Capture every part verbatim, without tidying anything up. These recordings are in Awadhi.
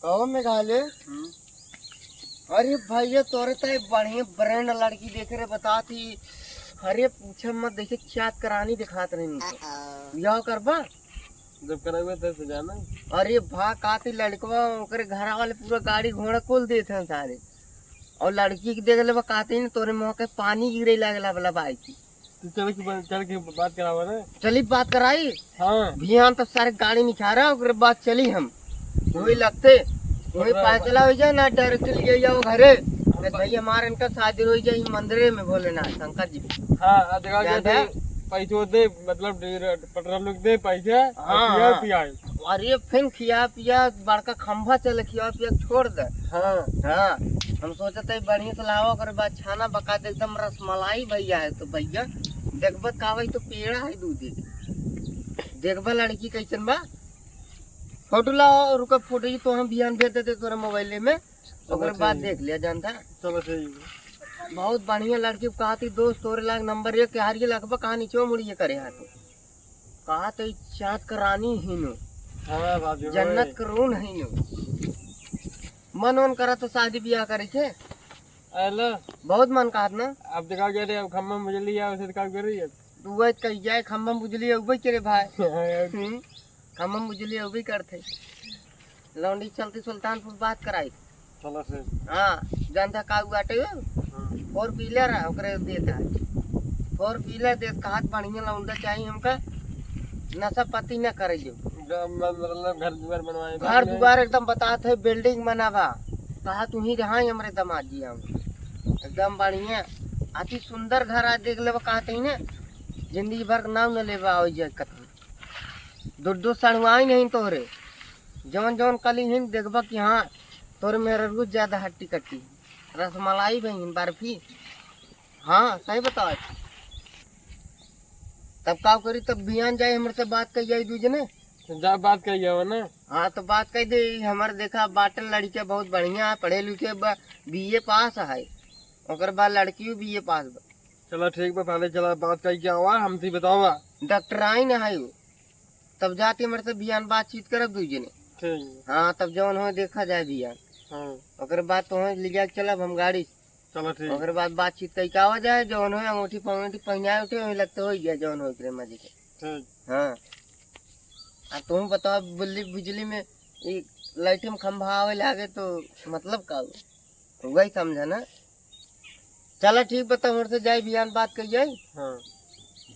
कहो मेघालय। हम्म। अरे भैया, तोरे तो एक बढ़िया ब्रांड लड़की देखे रहे, बता थी। अरे पूछे मत, जैसे चाँद क रानी दिखात रही मुझे। यह करबा? जब करबे तब तो जाना। अरे भा, काती लड़कवा, ओकरे घरा वाले पूरा गाड़ी घोड़ा कुल देत हैं सारे। और लड़की के देख लेबा, काती ने तोरे मुँह के पानी गिरे लागला वाला बाइक की। तू चल के बा-, चल के बात करावा ना। चली बात कराई। हाँ। भियान तब सारे गाड़ी निखारा, ओकरे बाद चली हम। वही लगते, वही ओकरा फैसला हो जाए ना, डायरेक्ट लिए जाओ घरे। तो भाई हमारे इनका शादी हो जाए मंदिर में भोलेनाथ शंकर जी। हाँ, आ देखा जान के दे। पैसो दे, मतलब डीजल, पेट्रोल लोग दे पैसे, हाँ, पिया हाँ। पियाई। अरे फिर खिया पिया बड़का खंभा चले, खिया पिया छोड़ दे। हाँ। हाँ, हम सोचते हैं बढ़िया से लावा, ओकरे बाद छाना बका दे एकदम रसमलाई भैया है। तो भैया देखबा का भाई, तो पेड़ा है दूध। देखबा लड़की कैसन बा। फोटो लाओ, रुका, फोटो ही तो हम बिहान भेज देते तोरे मोबाइल में, चलो ओकरे बाद ठीक। देख लिया जानता। चलो ठीक। बहुत बढ़िया लड़की, कहा थी दोस्त तोरे लाग नंबर एक के हारिए लगबा, कहा नीचे मुड़िए करे हाथ। कहा तो ई चाँद क रानी ही नो। हाँ, बात जो जन्नत है। क रून ही नो। मन वन करा तो शादी ब्याह करे के। हेलो। बहुत मन कहत ना। अब देखा क्या रे, अब खम्भा में बिजली है, उसे का कर रही है? तू वही कही जाए, खम्भा में बिजली है, वही के रे भाई। हाँ यार। हम्म, खम्भा में बिजली है, वही करते। लौंडी चलती सुल्तानपुर बात कराई। चलो ठीक। हाँ, जानता का बाटे हो? हाँ। फोर व्हीलर है, ओकरे देता है। फोर व्हीलर देत, कहत बढ़िया लौंडा चाहिए हमका, नशा पत्ती न करे जो। ग-, म-, मतलब घर दुआर बनवाए घर बा, दुआर एकदम बतात है, बिल्डिंग बनावा। कहा तू ही रहा हमरे दामाद जी हम। एकदम बढ़िया, अति सुंदर घर आज देख लेबा, कहते ही ना, जिंदगी भर के नाम न लेबा, हो जाए कतई। दो दो सड़ुआई नहीं तोहरे, जौन जौन कली हिन देखबा कि हाँ, तोरे मेहररुआ ज्यादा हट्टी कट्टी, रसमलाई बहिन, बर्फी। हाँ, सही बताओ। तब का करी, तब बिहान जाए, हमरे से बात कही जाए दू जने। तो जा बात कही जाओ ना। हाँ, तो बात कही दे, हमर देखा बाटल लड़के बहुत बढ़िया है, पढ़े लिखे बा, बीए पास है, ओकर बाद लड़कियों बीए पास बा। चला ठीक बा, पहले चला बात कही के आवा, हमसे बतावा। डॉक्टर आई ना है वो, तब जाते हमरे से बिहान बातचीत करब दू जने। ठीक। हाँ, तब जौन हो देखा जाए बिहान। हाँ। ओकरे बाद तो हो ले जाके चलब हम गाड़ी से। चलो ठीक। ओकरे बाद बातचीत कई के आवा जाए, जौन हो अंगूठी पंगूठी पहनाए उठे, वहीं लगते हो गया जौन हो एकरे मजे के। ठीक। हाँ। आ तुम बताओ, बिजली, बिजली में ई लाइट में खंभा आवे लागे तो मतलब का हुआ? वही समझा ना। चला ठीक बा, तब हमरे से जाई बिहान बात कही जाई। हाँ।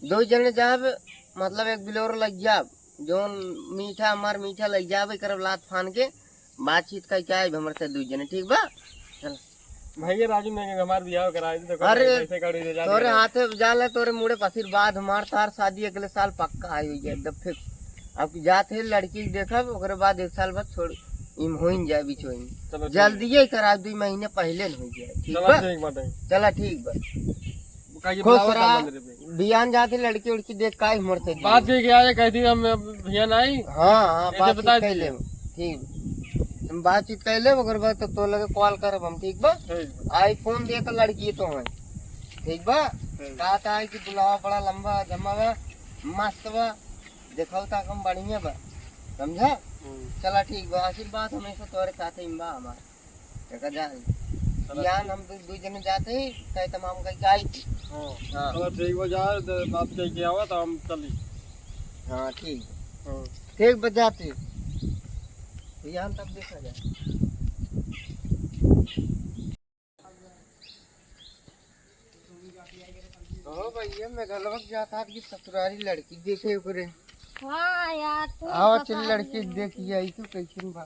दो जने जाब, मतलब एक बिलोर लग जाब, जौन मीठा हमार मीठा लग जाब, करब लात फान के बातचीत कई के आइब हमरे से दो जने, ठीक बा? चल। भैया राजू ने हमार बियाह कराई दे, तो अरे, कैसे करी रे, जा तोरे दे। हाथे जाला, तोरे मुड़े पे आशीर्वाद, हमार तार शादी अगले साल पक्का आई हुई है, एकदम फिक्स। अब जात है लड़की के देखब, ओकरे बाद एक साल बाद छोड़, इम होइन जाए बिचोइन। चलो ठीक। जल्दिए करा, दो महीने पहले न हो जाए, ठीक चलो बा? ठीक बात है। चला ठीक बा। कहिए खुश बुलावा रहा। था मंदिर पे। बिहान जाते लड़की उड़की देख काहे मरते बात दिए। ठीक है, आए कहती हम भैया नहीं। हाँ, हाँ, ये तो बात बता ठीक दीजिए। ले। ठीक। हम बातचीत कर ले, ओकर बाद तो, तो लगे कॉल करब हम, ठीक बा? ठीक। आई फोन दे तो लड़की तो है, ठीक बा? ठीक। कहा था कि बुलावा बड़ा लंबा जमा बा, मस्त बा, देखो ता कम बढ़िया बा, समझा? हम्म। चला ठीक बा, आशीर्वाद हमेशा तोरे साथे में बा हमार। देखा जा, चला यार ठीक। हम दू, दू जने जाते ही, तय तमाम कह के आई थी। हाँ। हाँ। चला ठीक बा, जा, दे, बात कह के आवा तो हम चली। हाँ, ठीक। हाँ। ठीक बा, जाते। यार तब देखा जाए। ओ भैया, मैं गलवा के जाता कि ससुरारी लड़की देखे ओकरे। हाँ यार, तू आवा पता चल लड़की नहीं। देख आई तू कैसन बा।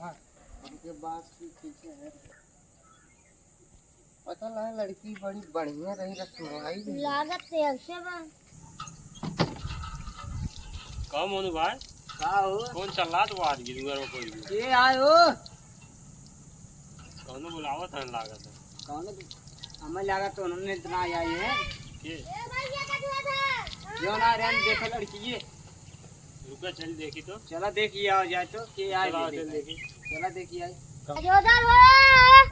हमके बात की पीछे है। पता ना लड़की बड़ी बढ़िया रही, रसमलाई रही। लागत ते ऐसे बा। का मोनू भाई? का हो? कौन चल रहा तुम्हारे दुआर में कोई भी? ये आए हो? कौनो बुलावत है लागत है। कौनो हमें लागत तो उन्होंने इतना आया ही है। के? जो ना रहन देखो लड़की ये। रुका चल देखी तो। चला देखी आओ जाए तो के आए चला भी चल देखा। देखी। चला देखी आए। जोरदार हो।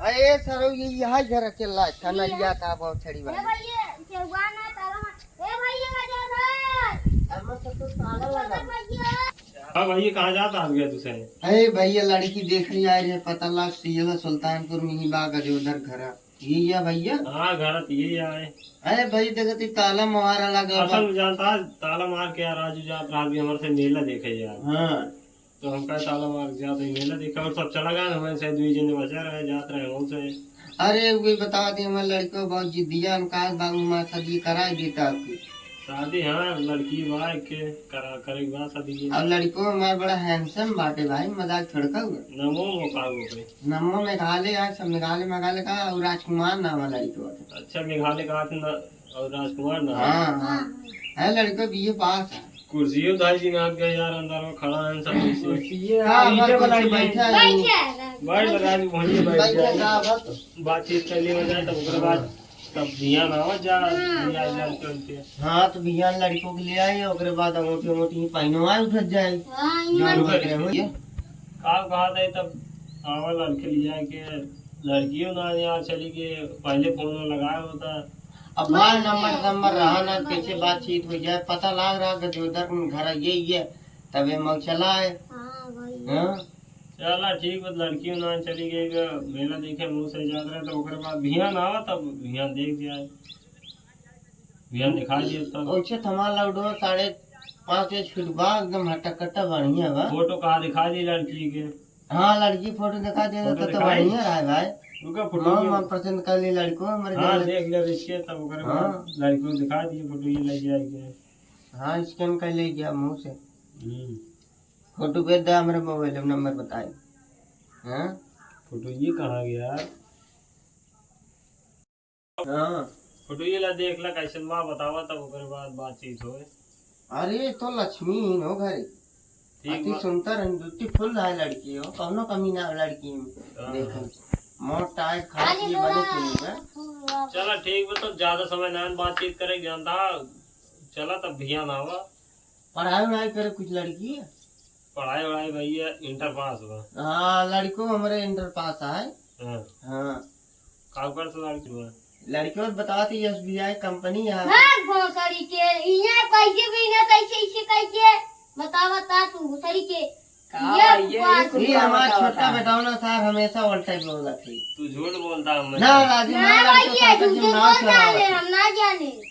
अरे सरो ये यहाँ घर चल रहा है, खाना ये लिया था बहुत छड़ी ए वाला। भैया, चौवा ना तारा मा-, ए भैया, जोरदार। अब मैं तो ताला लगा। भैया। चार हाँ भैया, कहाँ जात आज गए तुसे? अरे भैया, लड़की देखे आए रहे, पता लाग सियला सुल्तानपुर में ही बा, गजोधर घरा। ये या भैया? हाँ, घरा तो ये आए। अरे भाई, देखत ही ताला मारा लगा असल बा। में जानता है, ताला मार के यार, राजू जात रहा भी हमारे से मेला देखे यार। हाँ। तो हम कहे ताला मार के जात ही मेला देखे और सब चला गया, हमें से दुई जने बचा रहे, जात रहे, हम से। अरे, वे बता दे, हमारे लड़को बहुत जिद्दिया, हम कहा, "बाबू, हमारे शादी करा देता आपकी।" शादी, हाँ, लड़की बा के करा, करे के बाद शादी के। अब लड़को हमार बड़ा handsome बाटे भाई, मजाक छोड़का हुआ। नमो मोका हुआ भाई। नमो मेघालय, आज सब मेघालय, मेघालय का, और राजकुमार नाम है लड़को का। अच्छा, मेघालय का हाथ ना, और राजकुमार नाम है। हाँ, हाँ। है लड़को B A pass है। कुर्सियों दाई जी नाथ गए यार, अंदर में खड़ा है सब कुर्सी। कुर्सी है, हाँ, नीचे हमार बनाई कुर्सी है। बैठा है। बैठ जा, बैठ जा, राजू, वहीं बैठ बैठ जा। जा, बात। बातचीत कर ली हो जाए, तब ओकरे बाद तब बिहान आवत जा, हाँ, बिहान हाँ। जान के उनके। हाँ, तो बिहान लड़को के ले आई, ओकरे बाद अंगूठी, अंगूठी पहनवाए उठत जाए। हाँ, जो इमन लड़के हो ये। का बात है, तब आवा लड़के ले जाए के, लड़कियों ना यहाँ चली के, पहले फोन लगाए होता। अब भाई नंबर, नंबर रहा ना, कैसे बातचीत हो जाए, पता लाग रहा कि जो उधर घर ये, ये, तबे मऊ चला है। हाँ, भाई। हाँ? चला ठीक बा, लड़की उन्हान चली गई बा, मेला देखे मुँह से जात रहे, तो ओकरे बाद बिहान आवा, तब बिहान देख जाए, बिहान दिखा दिए तब। ओछे थमा लौडो साढ़े पाँच बजे छूट बा, एकदम हट्टा कट्टा बढ़िया बा। फोटो कहाँ दिखा दी लड़की के? हाँ, लड़की फोटो दिखा दे फोटो तो, तो दिखाई? बढ़िया रहा है भाई। उनका फोटो हाँ, के मन पसंद कर ली लड़को, हमारे हाँ, घर देख ले रिश्ते, तब ओकरे हाँ। बाद लड़की को दिखा दिए फोटो, ये ले जाए के। हाँ, scan कर ले गया मुँह से। हम्म। फोटो भेज दे, हमरे मोबाइल में नंबर बताए। हाँ? फोटो ये कहाँ गया? हाँ। फोटो ये ला देख ला, कैसन बा बतावा, तब ओकरे बाद बातचीत होए। अरे, तो लक्ष्मी ही हो घरे। ठीक अति बा। सुंदर है, beautiful है लड़की हो, कौनो कमी ना है लड़की में। हाँ। देखो, मोट टाइट खाए पिए बने चीज है। चला ठीक बा, तो ज्यादा समय ना बातचीत करे जानता, चला तब भियान आवा। पढ़ाई वढ़ाई करे कुछ लड़की? पढ़ाई वढ़ाई भैया इंटर पास बा। हाँ, लड़को हमरे इंटर पास आए। हाँ। हाँ। का करत लड़की बा? लड़कियों से बतावत ही S B I company है। हाँ, भोसड़ी के, इहाँ कैसे भी ना कैसे इसे कैसे बतावत ता तू भोसड़ी के। का ये भाई, ये, बात ये कुछ ये का हमारा बतावत छोटा है? बेटा ना सर, हमेशा उल्टा ही बोलत है। तू झूठ बोलता है, मैं ना, राजू, ना ना, लड़कियों भैया, से झूठ झूठ नाम बोलता है, चलावत है। हम ना जाने।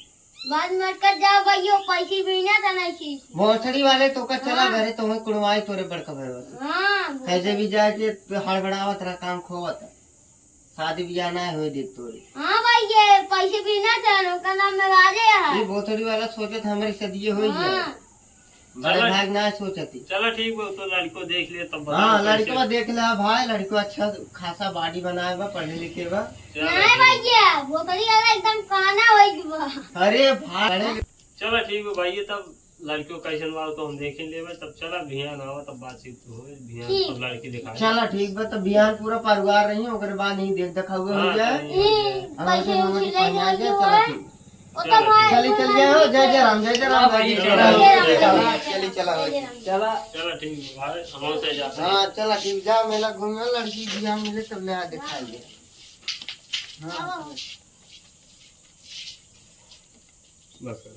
बाद में अटकत जाओ भैया, पैसे भी ना देना चाहिए। भोसड़ी वाले तो का चला हाँ। घरे, तो वहीं कुड़वाई तोरे बड़का भाई बस। हाँ, कैसे भी जाके हड़बड़ावत रहा, काम खोवत। शादी ब्याह ना होए दे तोरे। हाँ भैया, पैसे भी ना देना, उनका नाम में राजे है। ये भोसड़ी वाला सोचत हमारी सदिये होई हाँ। जाए। बड़े चला। भाग ना सोचती। चला ठीक बा, तो लड़को देख ले तब बता हाँ, कैसे। लड़को देख ले भाई, लड़को अच्छा खासा body बनाए बा, पढ़े लिखे बा। चला नहीं ठीक। भैया, भोसड़ी वाला एकदम काना होई बा। अरे भाई, अरे चला ठीक बा भाई, तब लड़को कैसन बा तो हम देख ही लेबे, तब चला बिहान आवा, तब बातचीत होए, बिहान ठीक। तब लड़की दिखाए। चला ठीक बा, तब बिहान पूरा परिवार रही, ओकरे बाद ही देख देखा हुए हो हाँ, जाए। तब ये हम्म, हम पैसे उसे उसे ले पहना जाओ जाए, जो चला है। ठीक। ओका भाई चली, चली जाओ, जय जय राम, जय जय राम, हाँ, भाई, जय जय चला, राम। चला, चला, चली, चला, भाई। चला। चला, ठीक है, भाई, हम से जाते हैं। हाँ, चला, ठीक, जा, मेला घूमे, लड़की बियाह मिले, तब ले आ, दिखाई दे। हाँ। बस।